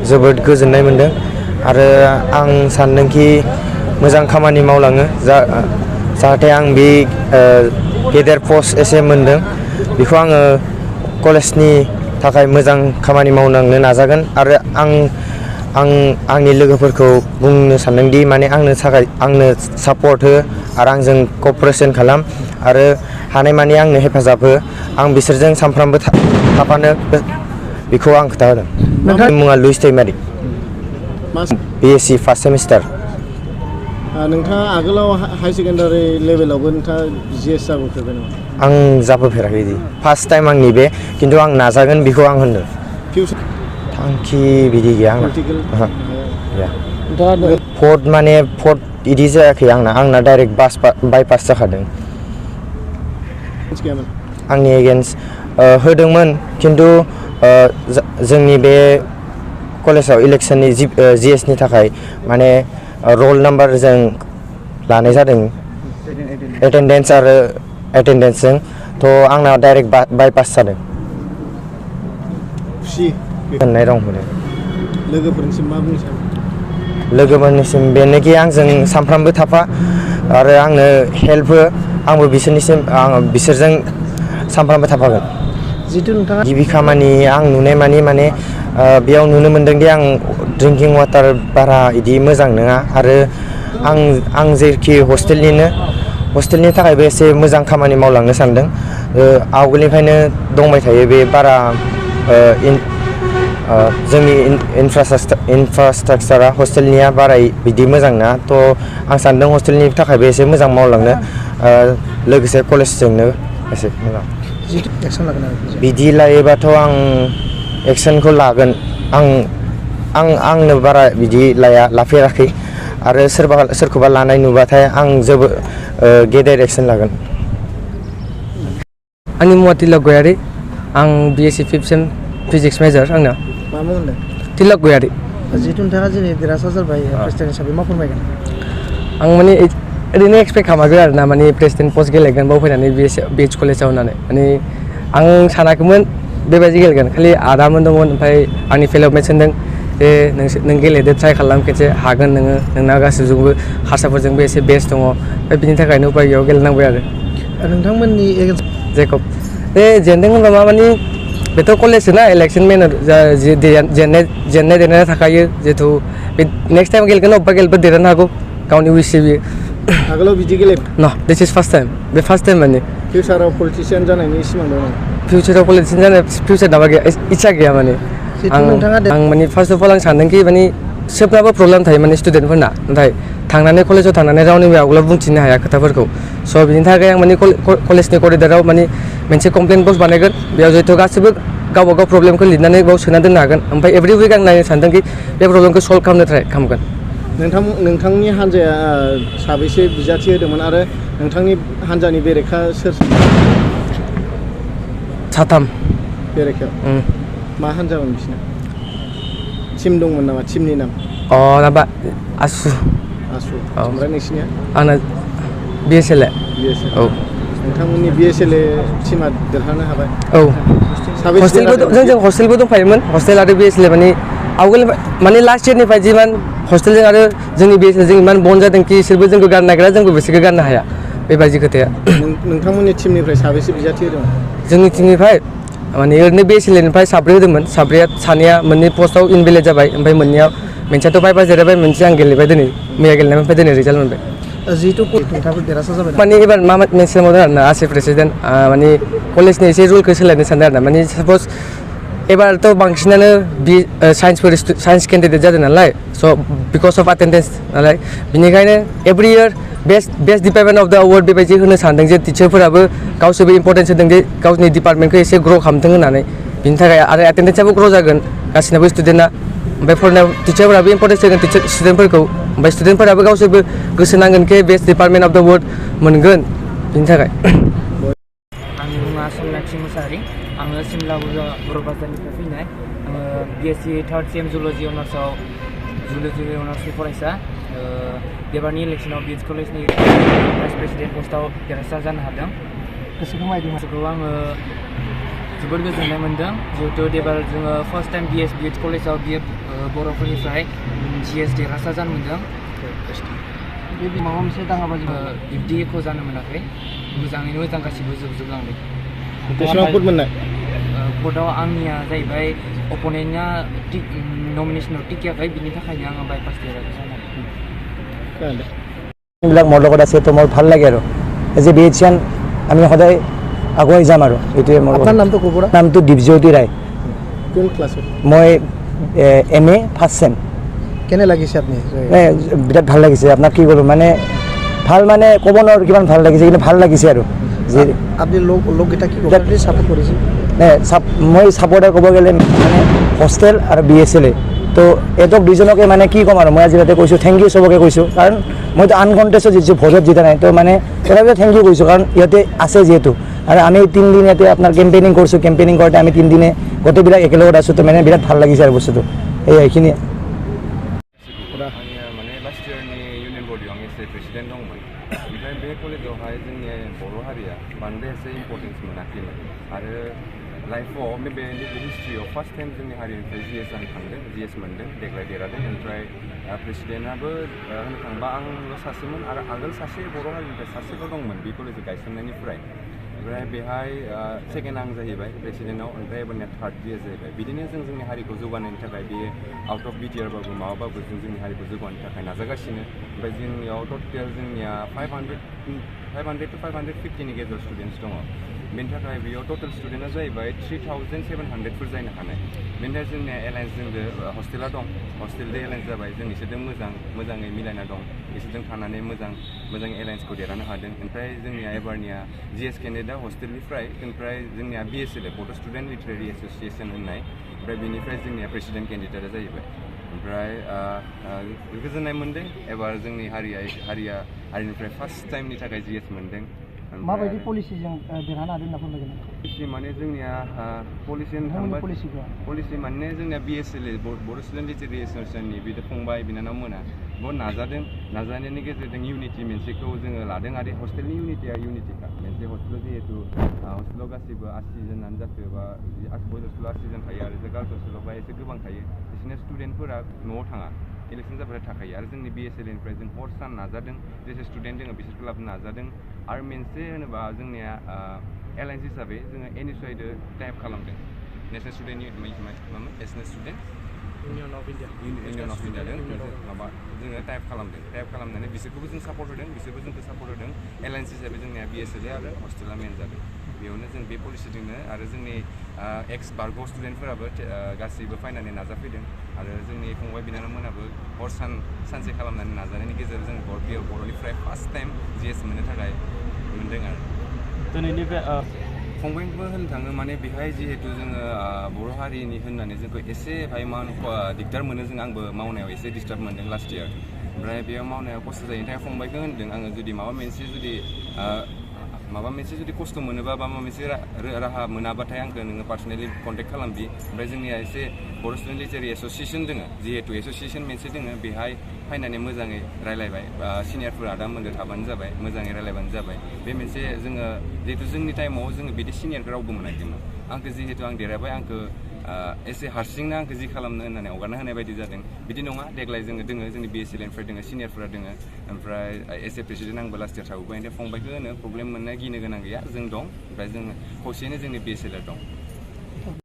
जोबोद गोजोननाय मोनदों आरो आं सानदोंखि मोजां खामानि मावलाङो जाहाथे आं बे गेदेर पस्ट एसे मोनदों बेखौ आङो कलेजनि थाखाय मोजां खामानि मावलांनो नाजागोन आरो आंनि लोगोफोरखौ बुंनो सानदोंदि माने आंनो सापर्ट हो आरो आंजों क'पारेसन खालाम आरो हानायमानि आंनो हेफाजाब हो आं बिसोरजों सानफ्रामबो थाफानो बेखौ आं खोथा होदों। नोंथांनि मुङा लुइस दैमारि B.Sc फार्स्ट सेमिस्टार। नोंथाङा आगोलाव हाई सेकेन्डारि लेभेलावबो नोंथाङा GS जाबोफेरबाय नामा? आं जाबोफेराखै बिदि फार्स्ट टाइम आंनि बे खिन्थु आं नाजागोन बेखौ आं होनदों। थांखि बिदि गैया आंना फर्थ बिदि जायाखै आंना डाइरेक्ट बायपास जाखादों। आंनि एगेन्स्ट होदोंमोन खिन्थु जोंनि बे कलेजाव इलेक्सननि GS नि थाखाय माने रल नाम्बारजों लानाय जादों एटेन्डेन्सजों थ' आंना डाइरेक्ट बायपास जादों। होननाय दं लोगोफोरनिसिम मा बुंनो सानो? लोगोफोरनिसिम बेनोखि आंजों सानफ्रामबो थाफा आरो आंनो हेल्प हो आंबो बिसोरजों सानफ्रामबो थाफागोन। जितु नोंथाङा गिबि खामानि आं नुनाय माने बेयाव नुनो मोनदोंदि आं ड्रिंकिं वाटार बारा इदि मोजां नङा आरो आं जेखि हस्टेलनि थाखायबो एसे मोजां खामानि मावलांनो सानदों। आवगोलनिफ्रायनो दंबाय थायो बे बारा जोंनि इनफ्रास्ट्राक्चारा हस्टेलनिया बारा बिदि मोजां नङा थ' आं सानदों हस्टेलनि थाखायबो एसे मोजां मावलांनो लोगोसे कलेजजोंनो एसे मोजां बिदि लायोबाथ' आं एक्सनखौ लागोन। आंनो बारा बिदि लाफेराखै आरो सोरखौबा लानाय नुबाथाय आं जोबोद गेदेर एक्सन लागोन। आंनि मुङा तिलक गयारि आं B.Sc fifth sem physics major आंना। मा मुं होनदों? तिलक गयारि। जितु नोंथाङा दिनै देरहासार जाबाय प्रेसिडेन्ट हिसाबै मा फोरमायगोन? आं माने ओरैनो एक्सपेक्ट खालामाखै आरो ना माने प्रेसिडेन्ट पस्ट गेलेगोन बाव फैनानै BH कलेजाव होननानै माने आं सानाखैमोन बेबायदि गेलेगोन खालि आदामोन दंमोन ओमफ्राय आंनि फेल' मेट्स होनदों जे नों गेलेदो ट्राइ खालाम खेनसे हागोन नोंना गासैजोंबो हारसाफोरजोंबो एसे बेस्ट दङ ओमफ्राय बिनि थाखायनो उपाय गैयाव गेलेनांबाय आरो। नोंथांमोननि जेकब बे जेनदों होनबा माने बेथ' कलेज ना इलेक्सन मेनार जेननाय देरनाया थाखायो जिहेतु बे नेक्स्ट टाइम गेलेगोन अबेबा गेलेबा देरहानो हागौ गावनि उइससो बियो। आगोलाव बिदि गेले दिस इज फार्स्ट टाइम बे फार्स्ट टाइम माने फिउचाराव पलिटिशियान जानायनि सिमां दं नामा? फिउचाराव पलिटिशियान जानाय फिउचार दाबा गैया इच्छा गैया माने आं माने फार्स्ट अफ अल आं सानदोंखि माने सोबनाबो प्रब्लेम थायो माने स्टुडेन्टफोरना नाथाय थांनानै कलेजाव थांनानै रावनिबो आवगोलाव बुंथिनो हाया खोथाफोरखौ स' बिनि थाखाय आं माने कलेजनि करिडराव माने मोनसे कमप्लेन बक्स बानायगोन बेयाव जिहेथु गासिबो गावबागाव प्रब्लेमखौ लिरनानै बाव सोना दोननो हागोन ओमफ्राय एभ्रि उइक आं नायनो सानदोंखि बे प्रब्लेमखौ सल्भ खालामनो ट्राइ खालामगोन। नोंथांनि हान्जाया साबैसे बिजाथि होदोंमोन आरो नोंथांनि हान्जानि बेरेखा सोर? साथाम बेरेखायाव मा हान्जामोन बिसिना? टिम दंमोन नामा? टिमनि नाम? माबा आसु ओमफ्राय नोंसिनिया? आंना BSLA। औ नोंथांमोननि BSLA टिमा देरहानो हाबाय? औ जों हस्टेलबो दंफायोमोन हस्टेल आरो BSLA माने आवगोल माने लास्ट इयारनिफ्राय जिमान हस्टेलजों आरो जोंनि BSLAजों इमान बन्द जादों कि इसोरबो जोंखौ गारनो नागिरा जोंबो बिसोरखौ गारनो हाया बेबायदि खोथाया। नोंथांमोननि टिमनिफ्राय साबेसे बिजाथि होदोंमोन? जोंनि टिमनिफ्राय माने ओरैनो BSLAनिफ्राय 7 होदोंमोन सानैया मोननै पस्टआव इनभेलिड जाबाय ओमफ्राय मोनसेयाथ' बायपास देरहाबाय मोनसे आं गेलेबाय दिनै मैया गेलेनायनिफ्राय दिनै रिजाल्ट मोनबाय। जिहेतु नोंथाङाबो देरहासार जाबाय माने एबार मा मोनसे मावदों आरो ना आसे प्रेसिडेन्ट माने कलेजनि एसे रुलखौ सोलायनो सानदों आरो ना माने सापज एबारथ' बांसिनानो साइन्स केन्डिडेट जादों नालाय स' बिकज अफ एटेन्डेन्स नालाय बिनिखायनो every year best department of द अवार्ड बेबायदि होनो सानदों जे टिचारफोराबो गावसोरबो इम्परटेन्स होदों जे गावनि डिपार्टमेन्टखौ एसे ग्र' खालामथों होननानै बिनि थाखाय आरो एटेन्डेन्सआबो ग्र' जागोन गासिनाबो स्टुडेन्टआ ओमफ्राय फरायनायाव टिचारफोराबो इम्परटेन्स होगोन स्टुडेन्टफोरखौ ओमफ्राय स्टुडेन्टफोराबो गावसोरबो गोसो नांगोनखि बेस्ट डिपार्टमेन्ट अफ द अवार्ड मोनगोन बिनि थाखाय। आंनि मुङा सनाक्षी मुसाहारि आङो सिमला बर' बाजारनिफ्राय फैनाय आङो B.Sc थार्ड सेम जुल'जि अनार्सनि फरायसा एबारनि इलेक्सनाव BH कलेजनि भाइस प्रेसिडेन्ट पस्टआव देरहासार जानो हादों। गोसोखौ आङो जोबोद गोजोननाय मोन्दों जिहेतु एबार जोङो फार्स्ट टाइम BS कलेजाव बर'फोरनिफ्राय GS देरहासार जानो मोन्दों बे माबा मोनसे दाङाबाजि बिब्दि एख' जानो मोनाखै मोजाङैनो मोजां गासिबो जोबजोबलांदों बेसेबां भट मोननाय भटआव आंनिया जाहैबाय अप'नेन्टआ नमिनेसनाव टिकायाखै बिनि थाखायनो आङो बाइपास देरहासार এইবিলাক মোৰ লগত আছে তো মোৰ ভাল লাগে আৰু এজ এ BHN আমি সদায় আগুৱাই যাম আৰু এইটোৱে মোৰ নামটো ক'ব নামটো দীপজ্যোতি ৰায় কোন ক্লাছত মই MA ফাৰ্ষ্ট চেম কেনে লাগিছে আপুনি বিৰাট ভাল লাগিছে আপোনাক কি ক'লোঁ মানে ভাল মানে ক'ব নোৱাৰোঁ কিমান ভাল লাগিছে কিন্তু ভাল লাগিছে আৰু যে আপুনি লোককেইটা কি ছাপোৰ্ট কৰিছে মই ছাপোৰ্টাৰ ক'ব গ'লে মানে হোষ্টেল আৰু BSLA তো এহঁতক দুইজনকে মানে কি ক'ম আৰু মই আজি তাতে কৈছোঁ থেংক ইউ চবকে কৈছোঁ কাৰণ মইতো আনকণ্টেষ্টত জিতছোঁ ভোটত জিতা নাই তো মানে তথাপিও থেংক ইউ কৈছোঁ কাৰণ ইহঁতে আছে যিহেতু আৰু আমি 3 দিন ইয়াতে আপোনাৰ কেম্পেইনিং কৰিছোঁ কেম্পেইনিং কৰোঁতে আমি 3 দিনে গোটেইবিলাক একেলগত আছোঁ তো মানে বিৰাট ভাল লাগিছে আৰু বস্তুটো এইখিনিয়ে माने लास्ट इयारनि इउनियन बडियाव आं एसे प्रेसिडेन्ट दंमोन ओमफ्राय बे कलेजावहाय जोंनि बर' हारिया बांद्राय एसे इम्पर्टेन्स मोनाखैमोन आरो लाइफआव बे हिस्ट्रियाव फार्स्ट टाइम जोंनि हारिनिफ्राय GS आं थांदों GS मोनदों देग्लाय देरहादों ओमफ्राय प्रेसिडेन्टआबो होननो थांबा आंल' सासेमोन आरो आगोल सासे बर' हारिनिफ्राय सासेल' दंमोन बे कलेज गायसननायनिफ्राय ओमफ्राय बेहाय सेकेन्ड आं जाहैबाय प्रेसिडेन्टआव ओमफ्राय एबारनिया थार्ड GS जाहैबाय बिदिनो जोंनि हारिखौ जौगानायनि थाखाय बे आउट अफ BTR बाबो माबाबाबो जोंनि हारिखौ जौगानो थाखाय नाजागासिनो ओमफ्राय जोंनियाव टटेल जोंनिया 500 to 550 नि गेजेराव स्टुडेन्टस दङ बेनि थाखाय बेयाव टटेल स्टुडेन्टआ जाहैबाय 3700फोर जानो हानाय बेनि थाखाय जोंनिया एलायन्सजों हस्टेला दं हस्टेलजों एलायन्स जाबाय जों इसोरजों मोजाङै मिलायना दं इसोरजों थानानै मोजां एलायन्सखौ देरहानो हादों ओमफ्राय जोंनिया एबारनिया GS केन्डिडेटआ हस्टेलनिफ्राय ओमफ्राय जोंनिया BSLA बड' स्टुडेन्ट लिटारेरि एस'सिएसन होननाय ओमफ्राय बेनिफ्राय जोंनिया प्रेसिडेन्ट केन्डिडेटआ जाहैबाय ओमफ्राय गोजोननाय मोन्दों एबार जोंनि हारिनिफ्राय फार्स्ट टाइमनि थाखाय GS मोन्दों माबायदि पलिसिजों देरहानो हादों होनना फोरमायगोन पलिसि माने जोंनिया पलिसि होननो थांबा पलिसि माने जोंनिया BSLA बर' स्टुडेन्ट लिटारेरि एस'सिएसननि बिदा फंबाय बिनानाव मोना बहुत नाजानायनि गेजेरजों इउनिटि मोनसेखौ जोङो लादों आरो हस्टेलनि इउनिटिया इउनिटिखा मोनसे हस्टेलाव जिहेतु हस्टेलाव गासैबो 80 जनानो जाखो बा बयज हस्टेलाव 80 जन थायो आरो गार्लस हस्टेलावबा एसे गोबां थायो बिसोरनि स्टुडेन्टफोरा न'आव थाङा इलेक्सन जाबाथाय थाखायो आरो जोंनि BSLAनिफ्राय जों हर सान नाजादों जेसे स्टुडेन्ट दङ बिसोरखौ लाबोनो नाजादों आरो मोनसे होनोबा जोंनिया एलायन्स हिसाबै जोङो NSYजों टाइप खालामदों नेसनेल स्टुडेन्ट मामोन नेसनेल स्टुडेन्ट इउनियन अफ इन्डियाजों माबा जोङो टाइप खालामनानै बिसोरखौबो जों सापर्ट होदों बिसोरबो जोंखौ सापर्ट होदों एलायन्स हिसाबै जोंनिया BSLA आरो हस्टेला मेन जादों बेयावनो जों बे पलिसिजोंनो आरो जोंनि एक्स बारग' स्टुडेन्टफोराबो गासैबो फायनानै नाजाफैदों आरो जोंनि फंबाय बिनानावमोनाबो हर सानसे खालामनानै नाजानायनि गेजेरजों जों बर'निफ्राय फार्स्ट टाइम GS मोननो थाखाय मोन्दों आरो दिनैनि बे फंबायबो होननो थाङो माने बेहाय जिहेतु जोङो बर' हारिनि होननानै जोंखौ एसे मान दिगदार मोनो जों आंबो मावनायाव एसे डिस्टार्ब मोन्दों लास्ट इयार ओमफ्राय बेयाव मावनायाव खस्थ' जायैनि थाखाय फंबायखौ होनदों आङो जुदि माबा मोनसे जुदि खस्थ' मोनोबा बा माबा मोनसे राहा मोनाबाथाय आंखौ नोङो पार्सनेलि कन्टेक्ट खालामबि ओमफ्राय जोंनिया एसे बर' स्टुडेन्ट लिटारेरि एस'सिएसन दङ जिहेतु एस'सिएसन मोनसे दङ बेहाय फायनानै मोजाङै रायलायबाय सिनियरफोरा आदामोनजों थाबानो जाबाय मोजाङै रायलायबानो जाबाय बे मोनसे जोङो जिहेतु जोंनि टाइमाव जोङो बिदि सिनियरखौ रावबो मोनाखैमोन आंखौ जिहेतु आं देरहाबाय आंखौ एसे हारसिंनो आंखौ जि खालामनो होननानै हगारना होनाय बायदि जादों बिदि नङा देग्लाय जोङो दोङो जोंनि BSLAनिफ्राय दोङो सिनियरफोरा दोङो ओमफ्राय एसे प्रेसिडेन्ट आंबो लास्ट इयार थाबोबाय ओमफ्राय फंबायखौ होनो प्रब्लेम मोननाय गिनो गोनां गैया जों दं ओमफ्राय जों खौसेयैनो जोंनि BSLA दं